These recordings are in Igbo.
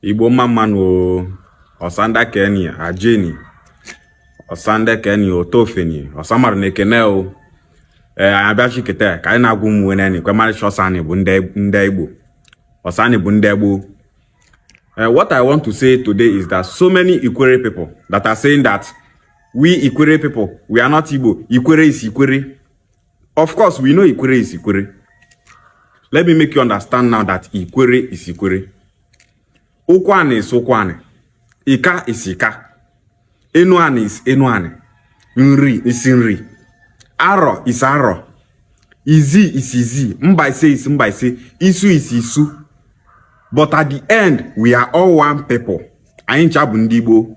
Igbo mma mma nụ o. Ọsanda keni ajeni ọsanda keni otofeni ọsamarụ na ekene o. Ee, anyị abịachi kete ka anyị na-agwa ụmụ nweneni kwemarịcha ọsani bụ ndị Igbo, ọsani bụ ndị gboo. What I want to say today is that so many Ikwere people that are saying that we Ikwere people, we are not Igbo. Ikwere is Ikwere. Of course, we know Ikwere is Ikwere. Let me make you understand now that Ikwere is Ikwere. Ukwuani is Ukwuani. Ika is Ika. Enuani is Enuani. Nri is Nri. Aro is Aro. Izi is Izi. Mbaise is Mbaise. Isu is Isu. But at the end, we are all one people. Anyị ncha bụ ndị Igbo.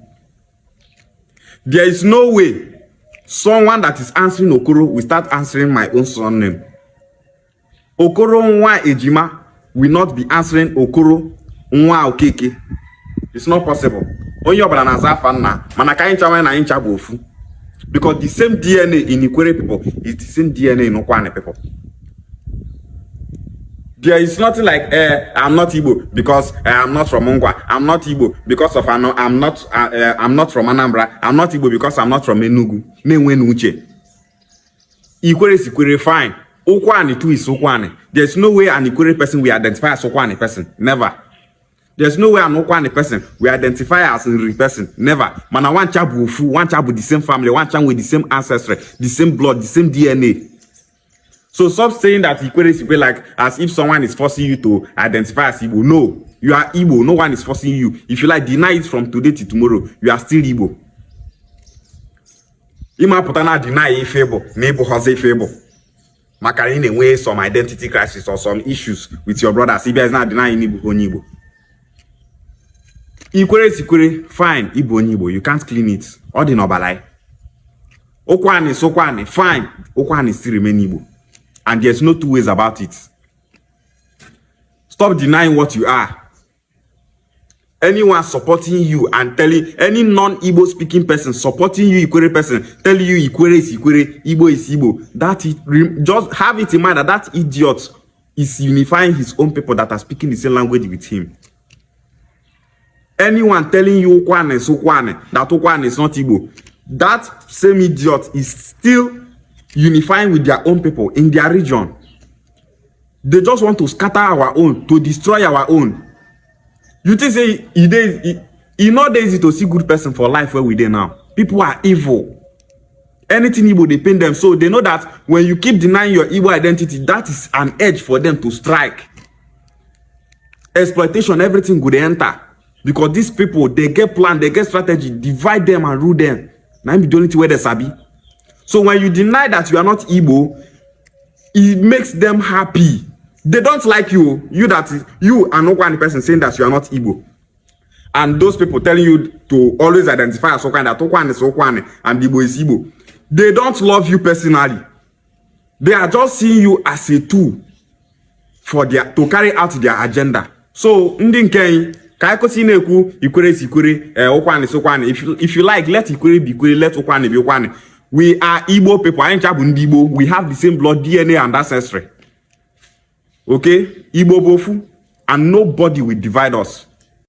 There is no way someone that is answering Okoro will start answering my own surname. Okoro nwa Ejima will not be answering Okoro nwa Okeke. It's not possible. Onye ọbụla na-aza afa nna, mana ka anyị ncha nwanyị na anyị ncha bụ ofu. Because the same DNA in Ikwere people is the same DNA in Ukwuani people. There is nothing like I'm not Igbo because I'm not from Ngwa. I'm not Igbo because of I'm not from Anambra. I'm not Igbo because I'm not from Enugu. Na-enwe n'uche. Ikwere is Ikwere, fine. Ukwuani too is Ukwuani. There's no way an Ikwere person will identify as Ukwuani person. Never. There's no way an Ukwuani person will identify as Nri person. Never. Mana wancha bụ ofu, wancha bụ the same family, wancha with the same ancestry, the same blood, the same DNA. So stop saying that Ikwere is Ikwere like as if someone is forcing you to identify as Igbo. No, you are Igbo. No one is forcing you. If you like, deny it from today to tomorrow, you are still Igbo. Ịma pụta na deny ife bụ na ịbụ họzọ ife bụ maka na ị na-enwe some identity crisis or some issues with your brothers. Ịbịa na deny na ịbụ onye Igbo. Ikwere is Ikwere, fine, ịbụ onye Igbo. You can't clean it. Ọ dị n'ọbara ya. Ukwuani is Ukwuani, fine. Ukwuani still remain Igbo. And there's no two ways about it. Stop denying what you are. Anyone supporting you and telling any non-Igbo speaking person supporting you, Ikwere person, telling you Ikwere is Ikwere, Igbo is Igbo, that it, just have it in mind that that idiot is unifying his own people that are speaking the same language with him. Anyone telling you Ukwuani is Ukwuani, that Ukwuani is not Igbo, that same idiot is still unifying with their own people in their region. They just want to scatter our own, to destroy our own. You think say e dey e no dey easy to see good person for life where we dey now. People are evil. Anything Igbo dey pain them, so they know that when you keep denying your Igbo identity, that is an edge for them to strike. Exploitation, everything go dey enter because these people, they get plan, they get strategy, divide them and rule them. Na im be the only thing wey they sabi. So when you deny that you are not Igbo, it makes them happy. They don't like you. You that is you and Ukwuani person saying that you are not Igbo. And those people telling you to always identify as Ukwuani, that Ukwuani is Ukwuani and Igbo is Igbo. They don't love you personally. They are just seeing you as a tool for their to carry out their agenda. So ndị nke anyị, ka anyị kwụsị na-ekwu Ikwere is Ikwere, Ukwuani is Ukwuani. If you like, let Ikwere be Ikwere, let Ukwuani be Ukwuani. We are Igbo people. Anyị ncha bụ ndị Igbo. We have the same blood, DNA and ancestry. Okay? Igbo bụ ofu and nobody will divide us.